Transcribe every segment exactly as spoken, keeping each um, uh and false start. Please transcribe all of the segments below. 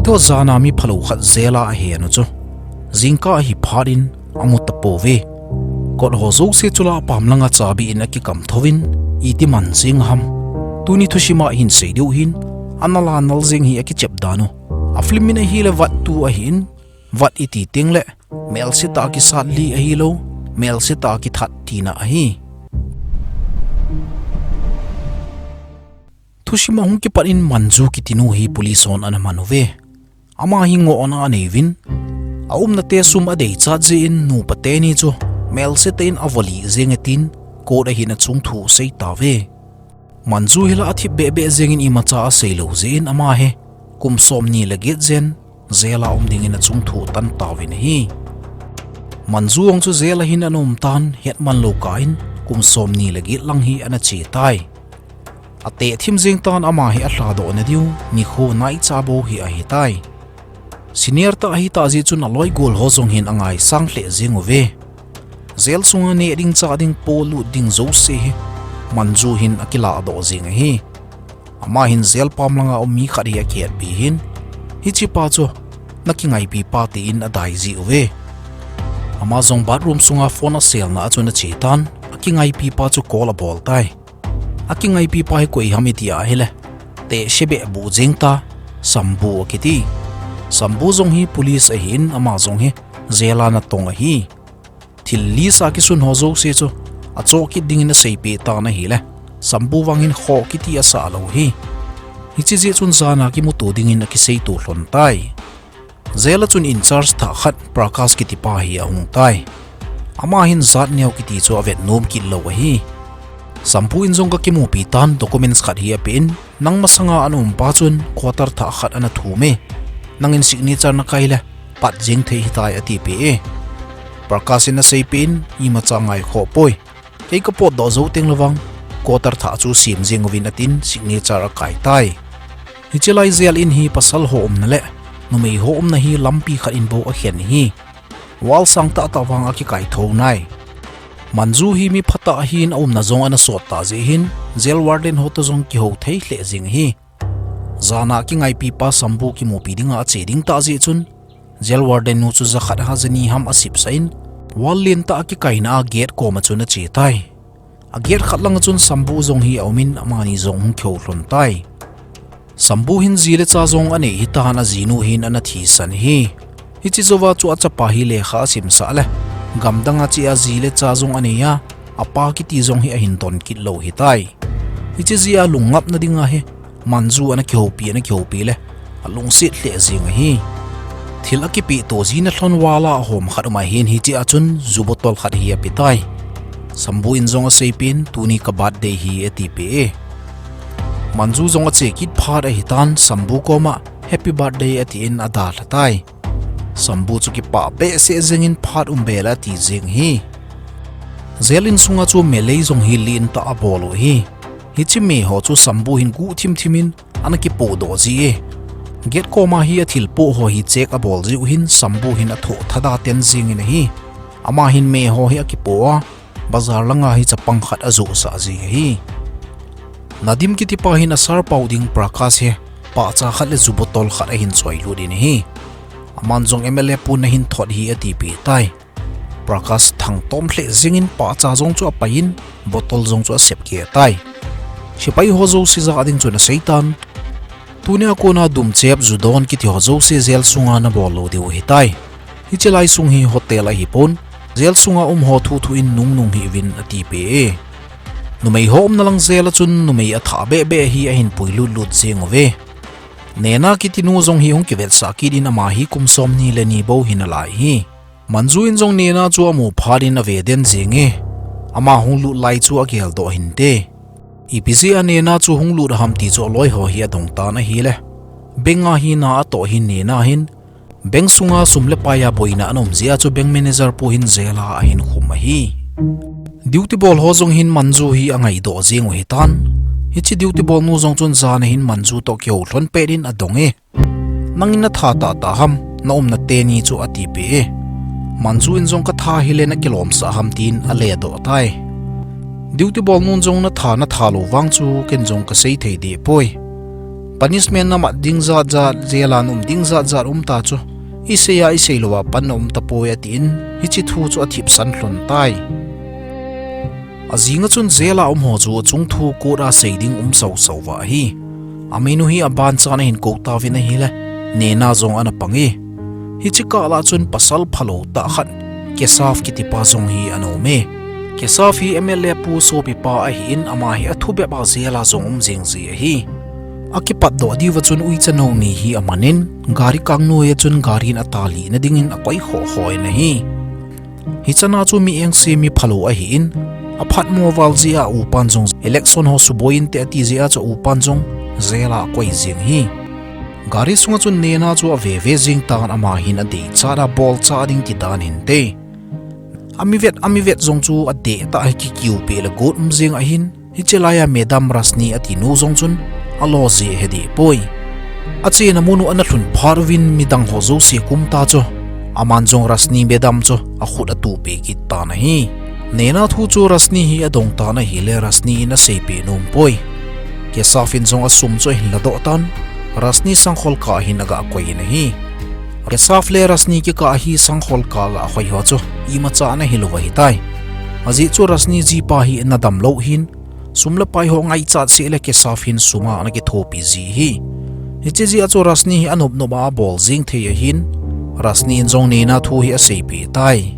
Hitoh jana mi phalou khat jail a ahe nu chu, jingkah ahi phat in amu tapouve. Kot ho jouse chu lah pam langa chabi in akikam thouvin, iti man jing ham. Tuni thusim a hin sei diu hin, ana la nal jing hi akichep dan u. A film in ahile vat tu ahin, vat iti teng le, melse tah kisat li ahilou, melse tah kithat tina ahi. Thusim a hung kipat in Manju kitinu hi police hon ana man uve. Ama hi ngohna anei uvin, aumna te sum adei chat jeh in nupa teni chu melse tah in avo li jeng e tin, court a hin achung thu asei tauve. Manju hi lah athip beh beh jeng in imacha asei lou jeh in ama hi kum som ni le get jen jail a um ding in achung thu atan tauvin ahi. Manju jong chu jail a hin ana um tan, hetman lou kah in kum som ni le get lang hi ana che tai. Ateh thim jeng tan ama hi alha doh na diu nikho naicha bou hi ahi tai. Senior tah ahi tah jeh chun aloi gol ho jong hin angaisang lheh jeng uve. Jail sunga neh ding chah ding polut ding jouse hi Manju hin akilah doh jeng ahi. Ama hin jail pam langa um mi khat hi akihetpi hin, hiche pa chu na kingaipi pa tin adai ji uve. Ama jong bathroom sunga phone aselna a chun ache tan, akingaipi pa chu call abol tai. Akingaipi pa hi koi ham iti ahile, tehse beh bu jeng ta, Sambu akiti. Sambu jong hi police ahin, ama jong hi jail a natong ahi. Thil list a kisun ho jouse chu achoh kit ding in aseipeh tan ahile, Sambu vang hin khoh kiti asah lou hi. Hiche jeh chun jana kimuto ding in akiseito lhon tai. Jail a chun in charge thah khat Prakash kiti pa hi ahung tai. Ama hin jat neo kiti chu avet nom kit lou ahi. Sambu in jong kakimupi tan, documents khat hi ape in, nang masanga ana um pa chun quarter thah khat ana thum e. Nangin signature nakai le, pat jeng thei hitai atipeh e. Prakash in aseipeh in, imacha ngai khoh poi. Kei kapotdoh jou teng le vang, quarter thah chu sem jeng uvin atin signature akai tai. Hiche lai jail in hi pasal ho umna le numei ho umna hi lampi khat in bou akhen ahi. Wall sang tahtah vang akikai thou nai. Manju hi mi phatah ahin, aumna jong ana sot tah jeh hin, jail warden ho toh jong kihou thei lheh jeng ahi. Jana kingaipi pa Sambu kimupi dinga ache ding tah jeh chun, jail warden nu chu jakhat ham jani ham asipsah in, wall lentah a kikaina a gate koma chun ache tai. A gate khat langa chun Sambu jong hi aumin, amani jong hung kihou lhon tai. Sambu hin ji le cha jong anei hitan, ajinu hin ana thisan ahi. Hiche jouva chu achapa hi lekha asimsah le, gamdanga chea ji le cha jong anei a, apa kiti jong hi ahin don kit lou hitai. Hiche jeh a lungngapna dinga hi Manju ana kihoupi, ana kihoupi le, alungset lheh jeng ahi. Thil akipeh to jina lhon vala ahom khat um ahin, hichea chun ju bottle khat hi apetai. Sambu in jong aseipeh in, tuni ka birthday hi atipeh e. Manju jong ache kit phat ahitan, Sambu koma happy birthday atin adalha tai. Sambu chu kipah behseh jengin phat um bela ati jeng ahi. Jail in sunga chu melei jong hi lentah abol u ahi. Hiche me ho chu Sambu hin guh thimthim in ana kipohdoh ji e. Gate koma hi athilpoh ho hi check abol jiu hin Sambu hin athoh thada ten jengin ahi. Ama hin me ho hi akipoh a, bazar langa hi chapang khat ajohsah ji ahi. Nadim kiti pa hin a sir pau ding Prakash hi pahcha khat le ju bottle khat ahin choilut in ahi. Aman jong M L A pun ahin thot hi atipeh tai. Prakash thangtom lheh jengin pahcha jong chu apai in, bottle jong chu asep keh tai. Sepai ho jouse jah ding chun aseitan. Tunia kona dumchep, ju don kiti ho jouse jail sunga nabol lou diu ahitai. Hiche lai sung hi hotel ahipon, jail sunga um ho thuthu in nungnung hih uvin atipeh e. Numei ho umna lang jail a chun numei athah behbeh hi ahin puilut lut jeng uve. Nena kiti nu jong hi hung kivetsah kit in, ama hi kum somni le ni bou hi nalai ahi. Manju in jong Nena chu amu phat in ave den jenge. Ama hung lut lai chu ageldoh hinte. Ipi jeh a Nena chu hung lut ham ti chu aloi ho hi adong tan ahile, bank a hi na atoh hin Nena hin, bank sunga sum le pai a boina ana um jeh a chu bank manager pu hin jail a ahin khum ahi. Duty bol ho jong hin Manju hi angaidoh jeng u ahitan. Hiche duty bol nu jong chun jan a hin Manju toh kihou lhon pet in adong e. Nangin natha tahtah ham, naumna teni chu atipeh e. Manju in jong katha hile nakilomsah ham tin aledoh tai. Duty bol nun jong natha natha lou vang chu ken jong kasei thei deh poi. Punishment namat ding jat jat, jail a naum ding jat jat um ta chu, isei a isei lou a pan naum tapoi atin, hiche thu chu athipsan lhon tai. Ajing a chun jail a um ho chu achung thu court a sei ding um sau sau va ahi. Amin u hi abanchan ahin kou tauvin ahile, Nena jong ana pang e. Hiche kah lah chun pasal phalou tah khat, Keshav kitipa jong hi ana um e. Keshav hi M L A pu sopipa ahin, ama hi athu bep a jail a jong um jing ji ahi. Akipat doh diuva chun uicha nou ni hi amanin, gari kang noiya chun gari in atalih na dingin akoi khoh khoh in ahi. Hichana chu mi engse mi phalou ahin, aphatmo val jeh a upan jong election ho suboi inte ati jeh a chu upan jong jail a akoi jing ahi. Gari sunga chun Nena chu ave ve jing tan ama hin adeichat a bolcha ding kidan hinte. Ami vet, ami vet jong chu adeh tah a kikiu peh le got um jing ahin, hiche laiya Madam Rashni ati nu jong chun alo jeh ahe deh poi. Achena mun u ana lhun phat uvin midang ho jouse kum ta chu, aman jong Rashni Madam chu akhut atuh peh kit tan ahi. Nena thu chu Rashni hi adong tan ahile Rashni in aseipeh nom poi. Keshav in jong asum chu ahin ladoh tan, Rashni sangkhol kah a hin aga koi in ahi. Keshav le Rashni kikah a hi sangkhol kah a aga hoi ho chu imacha ana hilou ahitai. Ajeh chu Rashni jipa hi ana damlou ahin, sum le pai ho ngaichat seh le Keshav hin sum a ana kithopi ji ahi. Hiche jeh a chu Rashni hi anop nop a abol jing thei ahin, Rashni in jong Nena thu hi aseipeh tai.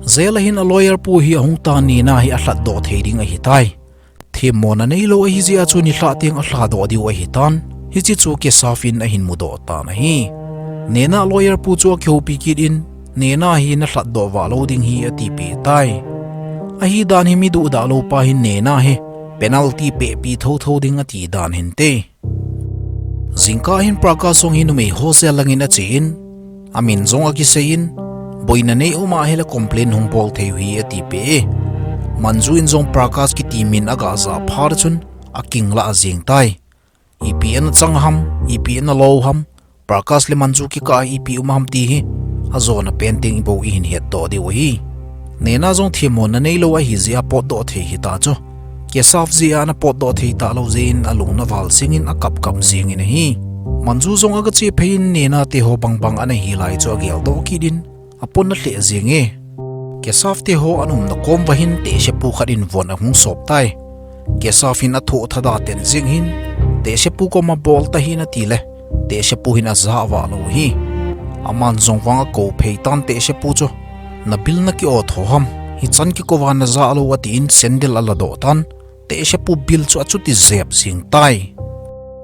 Jail a hin a lawyer pu hi ahung tan, Nena hi alhatdoh thei ding ahitai. Themmona neilou ahi jeh a chu nilhah teng alhadoh diu ahitan, hiche chu Keshav in ahin mudoh tan ahi. Nena lawyer pu chu akihoupi kit in, Nena hi nalhatdoh vah lou ding hi atipeh tai. Ahidan hi mi duhdah lou pa hin Nena hi penalty pehpi thotho ding ati dan hinte. Jingkah hin Prakash jong hi numei ho jail langin ache in, amin jong akisei in, boina nei um ahile complain hung bol thei u hi atipeh e. Manju in jong Prakash kiti min aga jah phat chun akinglah jeng tai. Ipi ana chang ham, ipi ana lo ham, Prakash le Manju kikah a ipi um ham ti hi ajona pen teng ibou ihin hetdoh diu ahi. Nena jong themmona neilou ahi jeh a potdoh thei hita chu, Keshav jeh a ana potdoh thei talou jeh in alung ana val jeng in akap kap jeng in ahi. Manju jong aga che phei in Nena te ho bangbang ana hi lai chu ageldoh kit in, apon ana lheh jeng e. Keshav te ho ana umna kom uva hin tehsepu khat in von ahung sop tai. Keshav hin athoh thada ten jeng hin, tehsepu koma bol tahih in atile, tehsepu hin ajah vah lou ahi. Aman jong vang akou phei tan tehsepu chu, na bill naki-o tho ham, hichan kikouva najah lou atin sandal aladoh tan, tehsepu bill chu achuti jep jeng tai.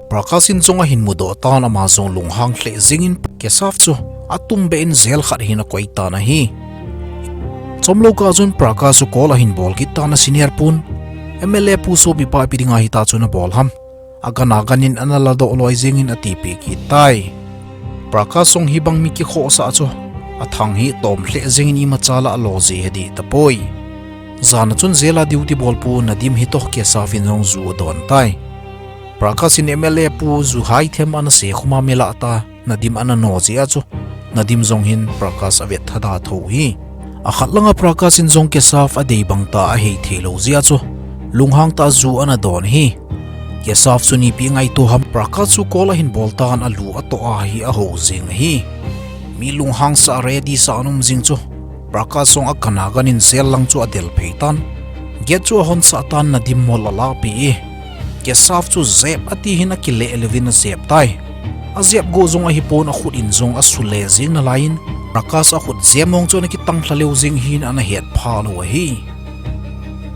Prakash in jong ahin mudoh tan, ama jong lunghang lheh jeng in Keshav chu atumbeh in jail khat hin akoi tan ahi. Chomlou kah chun Prakash chu call ahin bol kit tan a senior pun, M L A pu sopipa ipi dinga hita chu nabol ham, agan agan in ana ladoh loi jeng in atipeh kit tai. Prakash jong hibang mi kikhohsah chu athang hi atom lheh jeng in imacha lah alo jeh ahe deh tapoi. Jan a chun jail a duty bol pu Nadim hi toh Keshav in jong ju adon tai. Prakash in M L A pu ju hai them ana se khum a milah ta Nadim ana no jeh a chu Nadim jong hin Prakash avet thada tho u ahi. Akhat langa Prakash in jong Keshav adei bang tah a ahei theilou jeh a chu lunghang tah a ju ana don ahi. Keshav chun ipi angaito ham, Prakash chu call ahin bol tan alu atoh a hi aho jeng ahi. Mi lunghangsah ready sah ana um jing chu Prakash jong agan agan in jail lang chu adel phei tan. Gate chu ahon sah tan Nadim mol alahpeh e. Keshav chu jep ati hin akileh leuvin ajep tai. Ajep go jong ahipon akhut in jong asule jeng nalai in Prakash akhut jep mong chu ana kitang lha leu jeng hin ana hetpha lou ahi.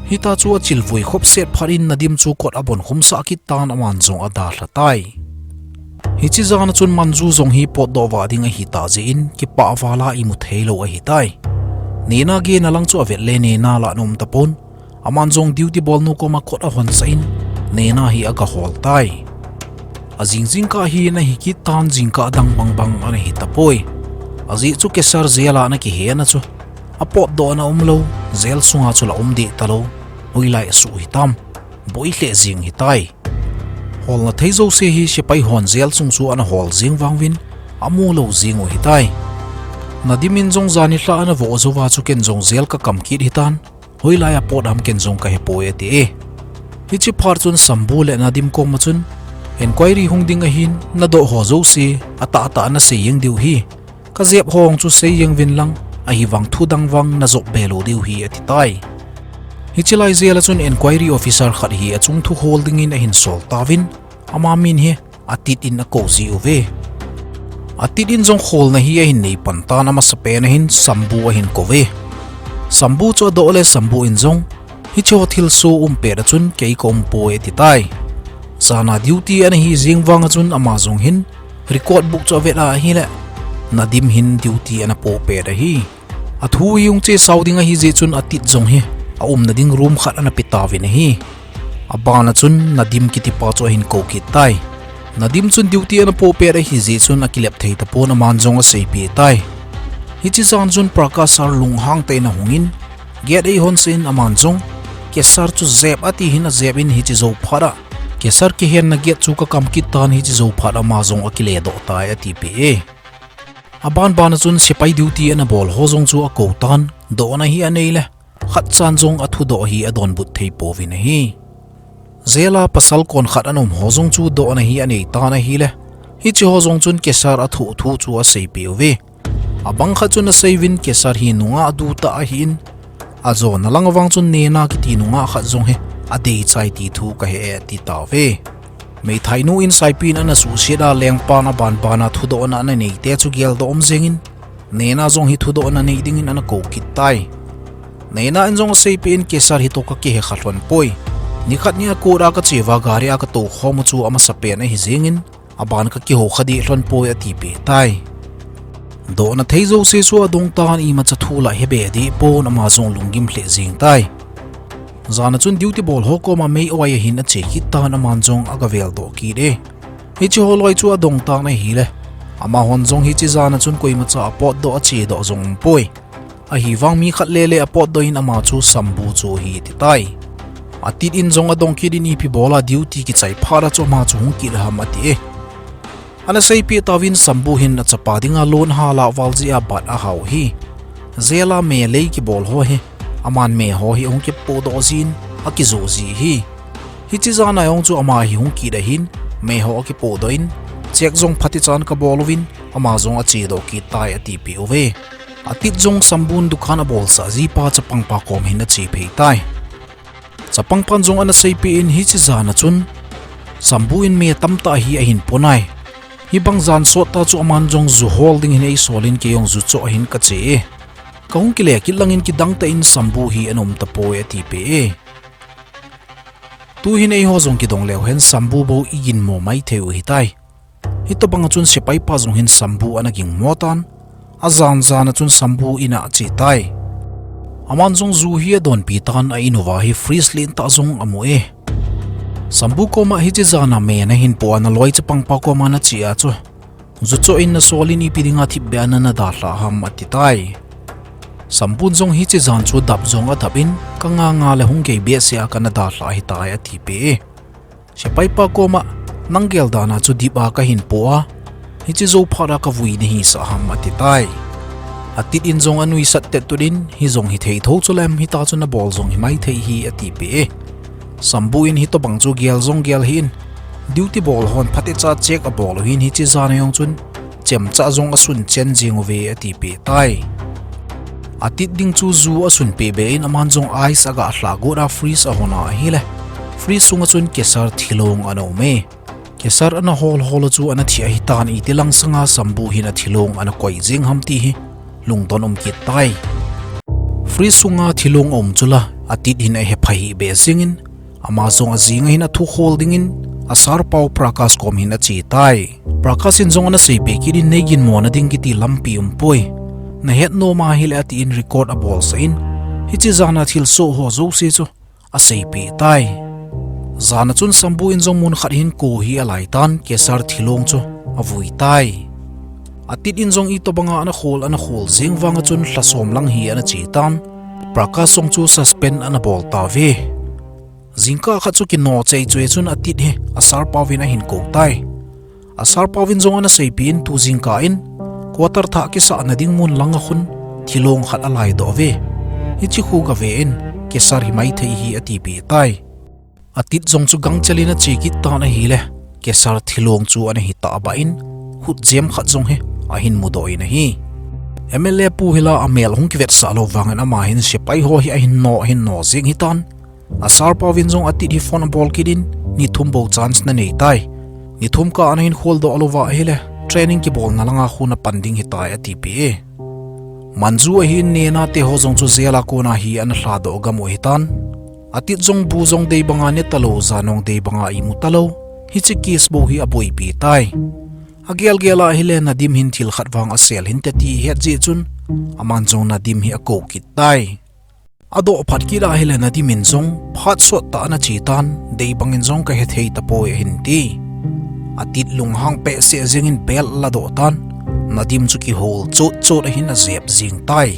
Hita chu achilvui khop set phat in Nadim chu kot abon khumsah kit tan aman jong adalha tai. Hiche jan a chun Manju jong hi potdoh vah ding ahitah jeh in kipah val a imu theilou ahitai. Nena gena lang chu avet le Nena lah ana um tapon. Aman jong duty bolnu koma kot ahonsah in Nena hi agahol tai. Ajing jingkah hi ana hikit tan, jingkah dang bangbang ana hitapoi. Ajeh chu Keshav jail a ana kihe na chu apotdohna umlou, jail sunga chu la um deh talou, hoilai asuh hitam, boi lheh jeng hitai. Holna thei jouse hi sepai hon jail sung chu ana hol jeng vang uvin amu lou jeng u hitai. Nadim in jong jan nilhah ana voh jouva chu ken jong jail kakam kit hitan, hoilai a pot ham ken jong kahepoi ati e. Hiche phat chun Sambhu le Nadim koma chun Enquiry hung ding ahin, nadoh ho jouse atahtah nasei jeng diu ahi. Kajep ho chu sei jeng uvin lang, ahivang thu dang vang najop be lou diu ahi, ati tai. Hiche lai jeh a chun enquiry officer khat hi achung thu hol dingin ahin sol tauvin, ama min hi Atit in akou jiuve. Atit in jong kholna hi ahin nei pan tan, amasapen ahin Sambu ahin kouve. Sambu chu adoh le Sambu in jong, hiche ho thilsoh um pet a chun kei kaum poi, ati tai. Jana duty ana hi jeng vang a chun ama jong hin record book chu avet a ahile, Nadim hin duty ana poh pet ahi. Athu hi hung chesau ding ahi jeh chun Atit jong hi aumna ding room khat ana pe tauvin ahi. Aban a chun Nadim kitipa chu ahin kou kit tai. Nadim chun duty ana poh pet ahi jeh chun akilep thei tapon, aman jong aseipeh tai. Hiche jan chun Prakash sir lunghang tah in ahungin, gate eihon sah in aman jong, Kesar chu jep ati hin ajep in hiche jou phat a, Kesar kihenna gate chu kakam kit tan, hiche jou phat a ama jong akiledoh tai, atipeh e. Aban ban a chun sepai duty ana bol ho jong chu akou tan, dohna hi anei le, khat chan jong athudoh hi adonbut thei pouvin ahi. Jail a pasal kon khat ana um ho jong chu dohna hi anei tan ahile, hiche ho jong chun Kesar athoh thu chu aseipeh uve. Abang khat chun asei uvin Kesar hi nungah du tah ahin, ajona lang a vang chun Nena kiti nungah khat jong hi adei chai ti thu kahe e, ati tauve. Meithainu in Saipi in ana suhset a, lengpan aban ban a thudohna ana nei te chu geldoh um jengin, Nena jong hi thudohna nei dingin ana kou kit tai. Nena in jong aseipeh in Kesar hi toh kakihe kha lhon poi. Nikhat nia court a kache uva gari a katou khom u chu amasapen ahi jengin, aban kakihou kha deh lhon poi, atipeh tai. Dohna thei jouse chu adong tan, imacha thu la hebe deh pon, ama jong lunggim lheh jeng tai. Jan a chun duty bol ho koma mei oi ahin ache kit tan, aman jong agaveldoh kit e. Hiche ho loi chu adong tan ahile, amahon jong hiche jan a chun koimacha apotdoh achedoh jong um poi. Ahivang mi khat lele apotdoh in ama chu Sambu chu ahi, ati tai. Atit in jong adong kit in ipi bol a duty kichai phat a chu ama chu hung kit ham, ati e. Ana seipeh tauvin Sambu hin achapa dinga loan alah val jeh a bat ahao ahi. Jail a me lei kibol ho hi, aman me ho hi ahung kipohdoh jin, akijoh ji ahi. Hiche jan a jong chu ama hi hung kit ahin, me ho akipohdoh in, check jong phatechan kabol uvin, ama jong achedoh kit tai, atipeh uve. Atit jong Sambun dukan abolsah jipa chapangpa kom hin ache phei tai. Chapangpan jong ana seipeh in hiche jan a chun, Sambu in me tamtah hi ahin pon ai. Hibang jan sot tah chu aman jong ju hol ding hin eisol in kei jong ju choh ahin kache e. Kahung kile kit langin kidang tah in Sambu hi ana um tapoi, atipeh e. Tuhin eiho jong kidong leu hen Sambu bou iginmo maithei u ahitai. Hitobang a chun sepaipa jong hin Sambu ana gingmo tan, ajan jan a chun Sambu in a ache tai. Aman jong ju hi adonpi tan, a in uva hi fridge lentah jong amu e. Sambu koma hiche jan a me nahin poh a naloi chapangpa koma nache a chu, ju choh in nasol in ipi dinga thipbeh a nana dalhah ham, ati tai. Sambun jong hiche jan chu dap jong adap in, kanga nga le hung gei behseh a kana dalhah ahitai, atipeh e. Sepaipa koma, nang gel dan a chu dip a kahin poh a, hiche jou phat a kavui nahisah ham, ati tai. Atit in jong anuisat tettut in, hijong hithei tho chu lem, hita chu nabol jong himaithei hi, atipeh e. Sambu in hitobang chu gel jong gel hih in, duty bol hon phatecha check abol u hin hiche jan a jong chun, chemcha jong asun chen jeng uve, atipeh tai. Atit ding chu ju asunpeh be in aman jong ice aga lhah got a fridge ahon a ahile, fridge sunga chun Kesar thilong ana um e. Kesar ana hol hol u chu ana thi ahitan, itilang sanga Sambu hin athilong ana koi jeng ham ti hi lungdon um kit tai. Fridge sunga thilong aum chu la, Atit hin ahepha hih be jengin, ama jong ajing a hin athu khol dingin, asarpau Prakash kom hin ache tai. Prakash in jong ana seipeh kit in, neiginmo nading kiti lampi umpoi. Nahet nom ahile, atin record abolsah in, hiche jan a thilsoh ho jouse chu aseipeh tai. Jan a chun Sambu in jong mun khat hin kou hi alai tan, Kesar thilong chu avui tai. Atit in jong itobanga ana khol, ana khol jeng vang a chun lha som lang hi ana che tan, Prakash jong chu suspend ana bol tauve. Jingkah khat chu kino chei chu e chun Atit hi asarpau in ahin kou tai. Asarpau in jong ana seipeh in tu jingkah in quarter thah kisahna ding mun langa khun thilong khat alaidoh uve. Hiche khu gave in Kesar himaithei hi atipeh tai. Atit jong chu gangchel in ache kit tan ahile, Kesar thilong chu ana hi tah bah in, khut jem khat jong hi ahin mudoh in ahi. M L A pu hi la amel hung kivetsah lou vangin ama hin sepai ho hi ahin no, ahin no jing hitan. A sir pa vin jong Atit hi phone abol kit in, "Ni thum bou chance nanei tai. Ni thum kah a nahin kholdoh louva ahile, training kibolna langa khu napan ding hitai," atipeh e. Manju ahin Nena te ho jong chu jail a kona hi ana lhadoh gam u hitan. Atit jong bu jong dei banga ne talou, jan jong dei banga imu talou. Hiche case bou hi aboipi tai. Agel gel a ahile Nadim hin thil khat vang asel hinte ti ahet jeh chun, aman jong Nadim hi akou kit tai. Adoh phat kit a ahile Nadim in jong phat sot tah ana che tan, "Dei bangin jong kahethei tapoi," ahin ti. Atit lunghang behseh jengin bel aladoh tan, Nadim chu kihol chot chot ahin ajep jing tai.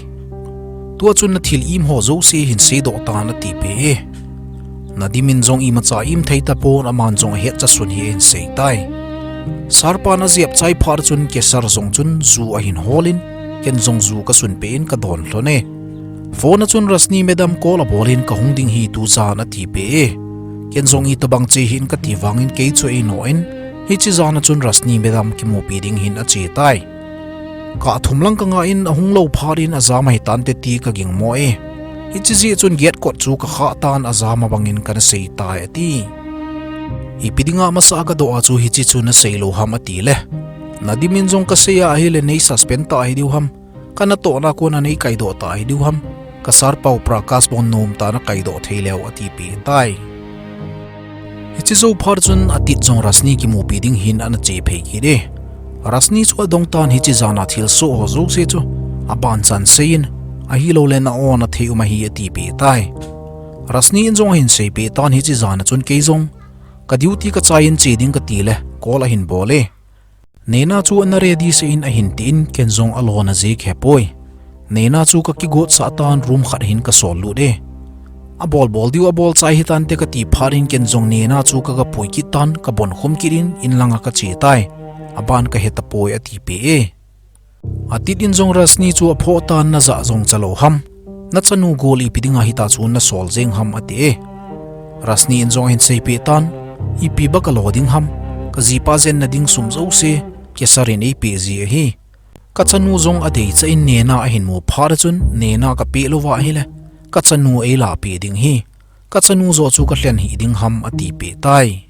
Tua chun, "Nathil im ho jouse hin seidoh tan," atipeh e. Nadim in jong imacha im thei tapon, aman jong ahet chasun hi ahin sei tai. Sir pan ajep chai phat chun Kesar jong chun ju ahin holin, ken jong ju kasunpeh in kadon lhon e. Phone a chun, "Rasni madam call abol in kahung ding hi tujan," atipeh e. Ken jong itobang che hih in kati vangin kei chu eino in, hiche jan a chun Rasni madam kimupi ding hin ache tai. Kah thum lang kangah in ahung lou phat in ajam ahitante ti kagingmo e. Hiche jeh chun gate kot chu kakhah tan, ajam abangin kana sei tai ati. Ipi dinga masa kadoh a chu hiche chu nasei lou ham atile, Nadim in jong, "Kasei a ahile nei suspend ta hidiu ham. Kanatohna a kona nei kaidoh ta hidiu ham. Ka sir pau Prakash bon nomtah a nakaidoh thei leu," atipeh tai. Hiche jou phat chun Atit jong Rasni kimupi ding hin ana che phei kit e. Rasni chu adong tan, hiche jan a thilsoh ho jouse chu abanchan sei in, "Ahiloule na-o nathei um ahi," atipeh tai. Rasni in jong ahin seipeh tan, hiche jan a chun kei jong ka duty kachai in che ding katile call ahin bol e. "Nena chu ana ready sah in," ahin tin, ken jong alona jeh kahepoi. Nena chu kakigotsah tan, room khat hin kasol lut e. Abol bol diu abol chai hitante kati phat in ken jong Nena chu kagapui kit tan, kabonkhum kit in, in langa kache tai. "Aban kahe tapoi," atipeh e. Atit in jong Rasni chu aphoh tan, "Najah jong chalou ham. Nachanu gol ipi dinga hitia chu nasol jeng ham," ati e. Rasni in jong ahin seipeh tan, "Ipi baka lo ding ham, kajipa jenna ding sum jouse Kesar in eipeh ji ahi. Kachanu jong adeicha in Nena ahin mu phat a chun, Nena kapeh louva ahile, kachanu eilahpeh ding hi. Kachanu joh chu kalhen hih ding ham," atipeh tai.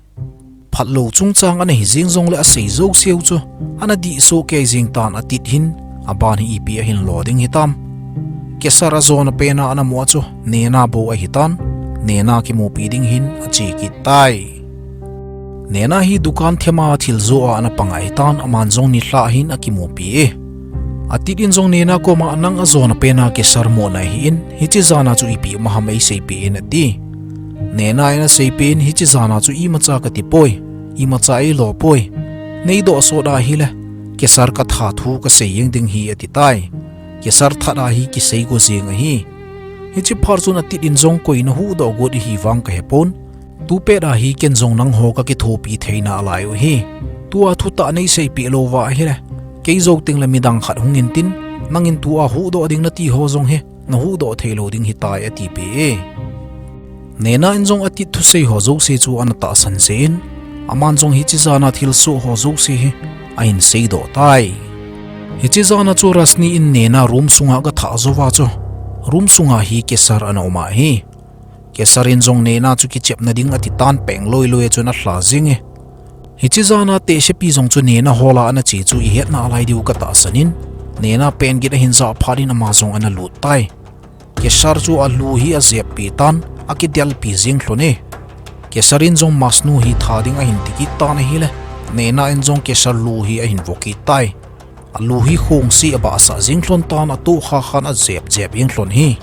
Phatlou chungchang ana hijeng jongle asei jouseu chu ana dih soh kei jeng tan, Atit hin aban hi ipi ahin lo ding hitam. Kesar ajona pena ana mu a chu Nena bou ahitan, Nena kimupi ding hin ache kit tai. Nena hi dukan thema thil joh a ana pang ahitan, aman jong nilhah hin akimupi e. Atit in jong Nena koma, "Nang ajona pena Kesar mu nahi in, hiche jana chu ipi um ham eiseipeh in," ati. Nena in aseipeh in, "Hiche jana chu imacha kati poi, imacha eilo poi. Neidoh sot ahile, Kesar katha thu kasei jeng ding hi," ati tai. Kesar that ahi kisei go jeng ahi. Hiche phat chun Atit in jong, "Koi nahuhdoh got ihi vang kahepon. Tupet ahi ken jong nangho kakithopi thei nalai u hi. Tua thutah neiseipeh louva ahile, kei jou tengle midang khat hung intin, nangin tua huhdoh ding nati ho jong hi nahuhdoh theilou ding hitai," atipeh e. Nena in jong Atit thusei ho jouse chu ana tahsan jeh in, aman jong hiche jana thilsoh ho jouse hi ahin seidoh tai. Hiche jana chu Rasni in Nena room sunga agathah jouva chu, room sunga hi Kesar ana um ahi. Kesar in jong Nena chu kichepna ding atitan, peng loi loi a chun alha jeng e. Hiche jana tehsepi jong chu Nena hola ana che chu ihet nalai diu katahsan in, Nena pen gin ahin jah phat in ama jong ana lut tai. Kesar chu alu hi ajeppeh tan, akidelpi jeng lhon e. Kesar in jong Masnu hi tha ding ahin ti kit tan ahile, Nena in jong Kesar lu hi ahin vo kit tai. Alu hi khongse abahsah jeng lhon tan, atohkha khan ajep jep jeng lhon hi.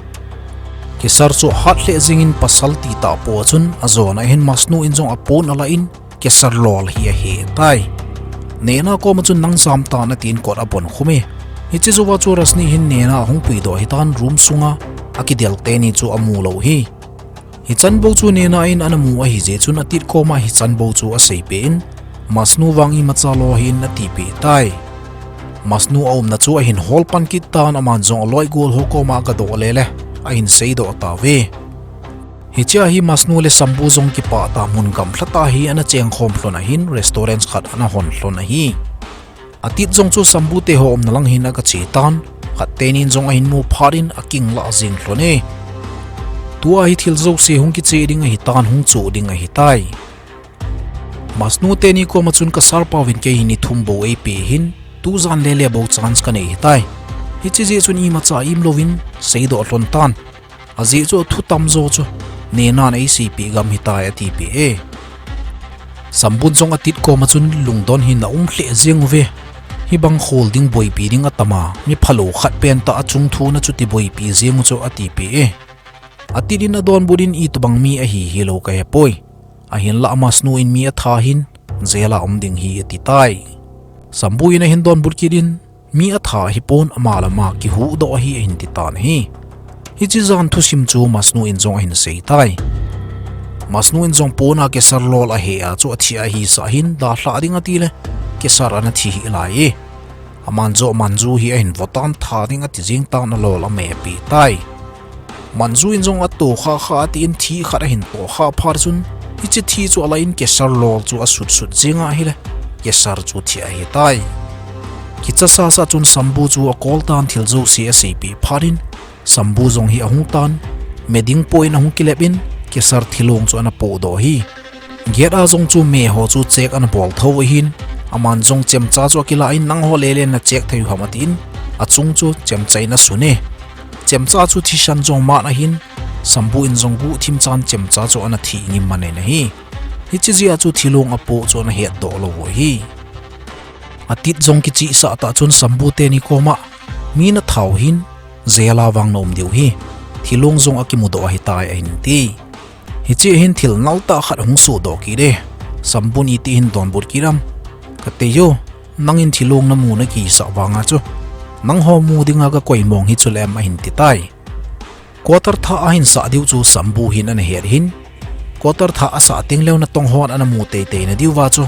Kesar chu ahat lheh jeng in, pasal ti tah po a chun ajona hin Masnu in jong apon alah in, Kesar lol hi ahe tai. Nena koma chun, "Nang jam tan," atin kot abonkhum e. Hiche jouva chu Rasni hin Nena ahung puidoh ahitan, room sunga akidel teni chu amu lou hi. Hichan bou chu Nena in ana mu ahi jeh chun Atit koma hichan bou chu aseipeh in, "Masnu vang imacha lo hih in," atipeh tai. Masnu aumna chu ahin hol pan kit tan, aman jong aloi gol ho koma agadoh lele, ahin seidoh tauve. Hichea hi Masnu le Sambu jong kipah tah mun gamlha tah hi ana chengkhom lhon ahin restaurant khat ana hon lhon ahi. Atit jong chu Sambu te ho umna lang hin aga che tan, khat tenin jong ahin mu phat in akinglah jing lhon e. Tua hi thil jouse hung kiche ding ahitan hung chuh ding ahitai. Masnu teni koma chun ka sir pa uvin kei hi ni thum bou eipe hin, tujan lele bou chance kanei ahitai. Hiche jeh chun imacha imlouvin seidoh lhon tan. Ajeh chu athu tamjo chu, nenan eiseipeh gam ahitai atipeh e. Sambun jong atit koma chun lungdon hi na um lheh jeng uve. Hibang khol ding boipi ding atama, mi phalou khat pentah achung thu na chuti boipi jeng u chu atipeh e. Atit in adonbut in itobang mi ahi hilou kahepoi. Ahinlah Masnu in mi atha hin, jail a um ding ahi atitai. Sambu in ahin donbut kit in, mi atha ahipon ama le ama kihuhdoh ahi ahin titan ahi. Hiche jan thusim chu Masnu in jong ahin seitai. Masnu in jong pona Kesar lol ahe a chu athi ahisah hin dalhah ding atile, Kesar ana thi hih lai e. Aman joh Manju hi ahin votan tha ding ati jeng tan alol ameipetai. Manju in jong atohkhah kha atin thi khat ahin tohkhah phat chun, hiche thi chu alah in Kesar lol chu asutsut jeng ahile, Kesar chu thi ahitai. Kicha sasa chun Sambu chu akol tan thil jouse aseipeh phat in, Sambu jong hi ahung tan, meding poin ahung kilep in, Kesar thilong chu ana pohdoh ahi. Gate a jong chu meho chu check ana bol thou ahin, aman jong chemcha chu akilah in nangho lele na check thei u ham atin, achung chu chemcha in asun e. Chemcha chu thisan jong man ahin, Sambu in jong guhthim chan chemcha chu ana thi ngim man in ahi. Hiche jeh a chu thilong apoh chu ana hetdoh lou u ahi. Atit jong kichihsah tah chun Sambu teni koma, mi natha u hin, jail a vang na um diu ahi. Thilong jong akimudoh ahitai ahin ti. Hiche hin thil naltah khat hung sohdoh kit e. Sambun iti hin donbut kit am. Ka tei o, nangin thilong namu nakisah vanga chu, nangho mu dinga kakoimong hi chule em ahin titai. Quarter thah ahin sah diu chu Sambu hin ana het hin. Quarter thah asah tengleu natong hon ana mu teitei na diuva chu,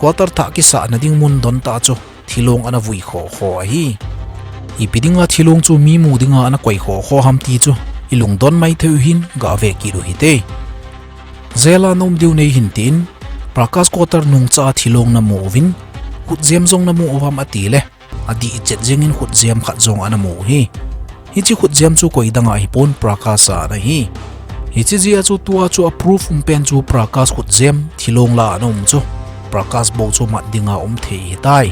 quarter thah kisah nading mun don tah chu, thilong ana vui khokho ahi. Ipi dinga thilong chu mi mu dinga ana koi khokho ham ti chu, ilungdon maithei u hin gave kit u hite. Jail a na um diu nei hin tin, Prakash quarter nungcha a thilong namu uvin, khutjem jong namu uvam atile, adih chet jengin khutjem khat jong ana mu u ahi. Hiche khutjem chu koi dang ahipon Prakash a ana hi. Hiche jeh a chu tua chu a proof umpen chu Prakash khutjem thilong lah a ana um chu, Prakash bou chu mat dinga um thei ahitai.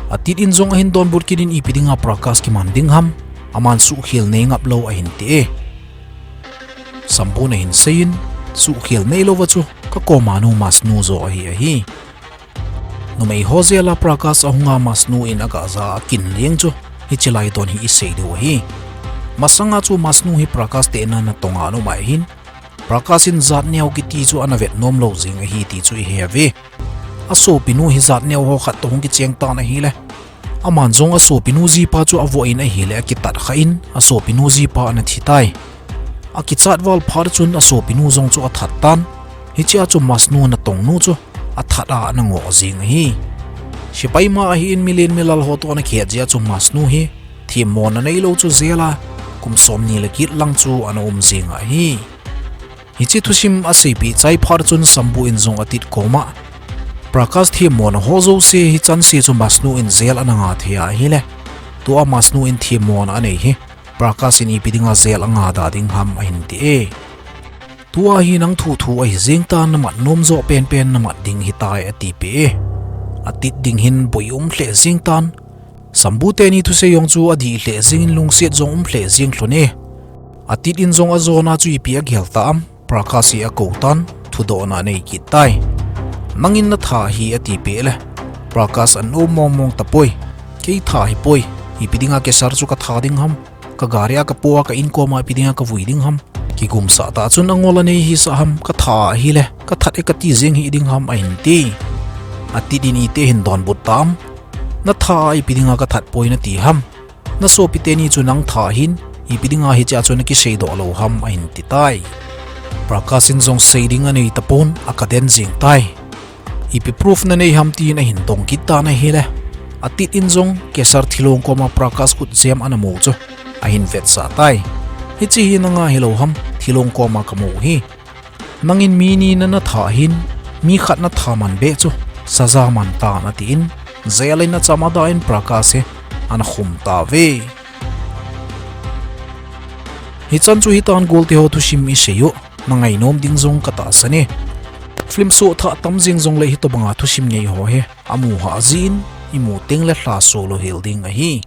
Atit in jong ahin donbut kit in ipi dinga Prakash kiman ding ham, aman suhkhel nei ngaplou ahin ti e. Sambun ahin seiyin, suhkhel neilouva chu kakoma nu Masnu jo ahi ahi. Numei ho jail a Prakash ahunga Masnu in aga ja a akin leng chu, hiche lai don hi isei diu ahi. Masanga chu Masnu hi Prakash te natong a ana um ahin, Prakash in jat neo kiti chu ana vet nomlou jeng ahi ti chu ihe uve. Asopinu hi jat neo ho khat toh hung kicheng tan ahile, aman jong asopinu jipa chu avoh in ahile akitat kha in, asopinu jipa ana thitai. Akichat val phat chun asopinu jong chu athat tan. Hichea chu Masnu natongnu chu athat a ana ngoh jeng ahi. Sepai ma ahin milen milal ho toh ana kihet jeh a chu Masnu hi themmona neilou chu jail a kum somni le get lang chu ana um jeng ahi. Hiche thusim aseipeh chai phat chun Sambu in jong atit koma, Prakash themmona ho jouse hichanse chu Masnu in jail ana nga thei ahile, tua Masnu in themmona anei hi Prakash in ipi dinga jail anga da ding ham ahin ti e. Tua hi nang thuthu ahi jeng tan, namat nomjo penpen namat ding ahitai atipeh e. Atit ding hin boi um lheh jeng tan. Sambu teni thusei jong chu adih lheh jengin lungset jong um lheh jeng lhon e. Atit in jong ajona chu ipi agel ta am, Prakash hi akou tan, thudohna anei kit tai. Nangin natha ahi atipeh le, Prakash anom mongmong tapoi. Kei tha ahipoi, ipi dinga Kesar chu katha ding ham, kagari a kapoh a ka in koma ipi dinga kavui ding ham. Kigumsah tah chun angol anei hisah ham, katha ahile kathat e kati jeng hih ding ham ahin ti. Atit in iti hin donbut tam. Natha a ipi dinga kathat poi nati ham. Nasopi teni chu nang tha ahin, ipi dinga hichea chu nakiseidoh lou ham ahin titai. Prakash in jong sei ding anei tapon, aga den jeng tai. Ipi proof nanei ham tin ahin dong kit tan ahile, Atit in jong Kesar thilong koma Prakash khutjem ana mu chu ahin vetsah tai. Hiche hi nanga hilou ham, thilong koma kamu hi. Nangin mi ni nana tha hin, mi khat natha man be chu saza man tan atin, jail in acham ada in Prakash hi ana khum tauve. Hichan chu hitan golte ho thusim isei u, nangainom ding jong katahsan e. Film soh thah tam jing jongle hitobanga thusim ngei ho hi amu hah jin, imu tengle lhaso lou hel ding ahi.